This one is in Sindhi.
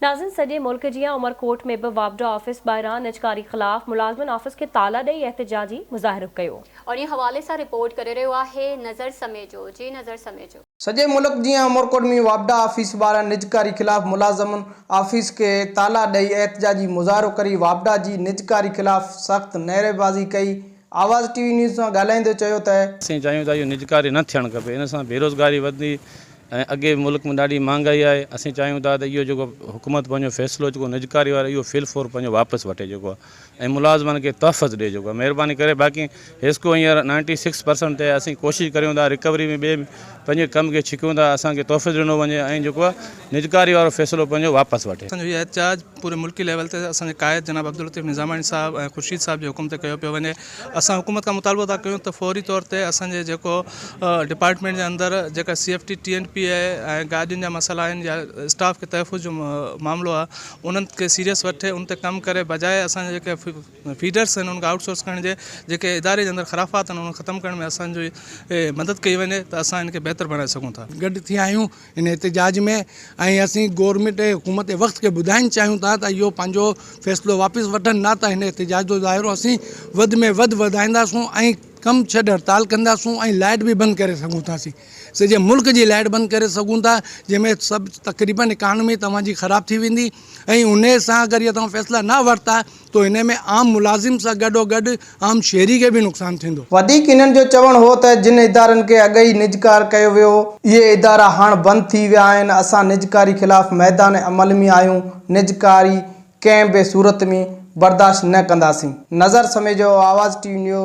ناظرين سڄي ملڪ جيان عمرڪوٽ ۾ به واپڊا آفيس ٻاهران نجڪاري خلاف ملازمن آفيس کي تالا ڏئي احتجاجي مظاهرو ڪيو. انهي حوالي سان رپورٽ ڪري رهيو آهي نظر سميجو جي نظر سميجو. سڄي ملڪ جيان عمرڪوٽ ۾ واپڊا آفيس ٻاهران نجڪاري خلاف ملازمن آفيس کي تالا ڏئي احتجاجي مظاهرو ڪري واپڊا جي نجڪاري خلاف سخت نعريبازي ڪئي آواز ٽي وي نيوز سان ڳالهائيندي چيو ته. اسين چاهيون ٿا اهو نجڪاري نه ٿيڻ کپي ان سان بيروزگاري وڌندي ۽ اڳي به ملڪ ۾ ڏاڍي مهانگائي آهي اسين چاهيون ٿا ته اهو جيڪو حڪومت پنهنجو فيصلو جيڪو نجڪاري وارو اهو في الفور پنهنجو واپس وٺي جيڪو آهي ۽ ملازمن کي تحفظ ڏي جيڪو آهي مهرباني ڪري باقي حيسڪو هينئر نائنٽي سڪس پرسنٽ تي آهي اسين ڪوشش ڪريون ٿا رڪوري ۾ ٻئي پنهنجي ڪم کي ڇڪيون ٿا اسان کي تحفظ ڏنو وڃي ۽ جيڪو آهي نجڪاري وارو فيصلو پنهنجو واپس وٺي. اسان جو هي احتجاج پوري ملڪي ليول تي اسان جي قائد جناب عبداللطيف نظاماڻي صاحب ۽ خورشيد صاحب جي حڪم تي ڪيو پيو وڃي اسان حڪومت کان مطالبو ٿا ڪيون ته فوري طور تي اسان جي جيڪو ڊپارٽمينٽ جي اندر جيڪا C F T T and P آهي ۽ گاڏين جا مسئلا آهن يا اسٽاف کي تحفظ جو معاملو آهي انهن کي سيريس وٺي ان تي ڪم ڪري بجاء اسان جا جيڪي فيڊرس آهن انهن کي آئوٽ سورس ڪرڻ جي جيڪي اداري جي اندر خرافات آهن انهن کي ختم ڪرڻ ۾ اسان جي مدد ڪئي وڃي ته اسان ان کي بهتر بڻائي سگهون ٿا. گڏ ٿيا آهيون هن احتجاج ۾ ۽ اسين گورنمينٽ ۽ حڪومت وقت کي ٻڌائڻ چاهيون ٿا ته اهو پنهنجو فيصلو واپس وٺن نه ته هن احتجاج جو دائرو اسين وڌ ۾ وڌ وڌائينداسون ۽ ڪم ڇڏ هڙتال ڪنداسون ۽ لائٽ به بند ڪري سگهون ٿا اسين سڄي ملڪ جي لائٽ بند ڪري سگهون ٿا جنهن ۾ سڀ تقريبن اڪانومي توهان جي خراب ٿي ويندي ۽ انهي سان اگر اهي توهان فيصلا نه ورتا ته هن ۾ عام ملازم سان گڏو گڏ عام شهري کي به نقصان ٿيندو. وڌيڪ انهن جو چوڻ هو ته جن ادارن کي اڳ ئي نجڪار ڪيو ويو اهي ادارا هاڻ بند ٿي ويا آهن، اسان نجڪاري خلاف ميدان عمل ۾ آهيون، نجڪاري ڪنهن به صورت ۾ برداشت نه ڪنداسين. Nazar Samejo, Awaz T V news.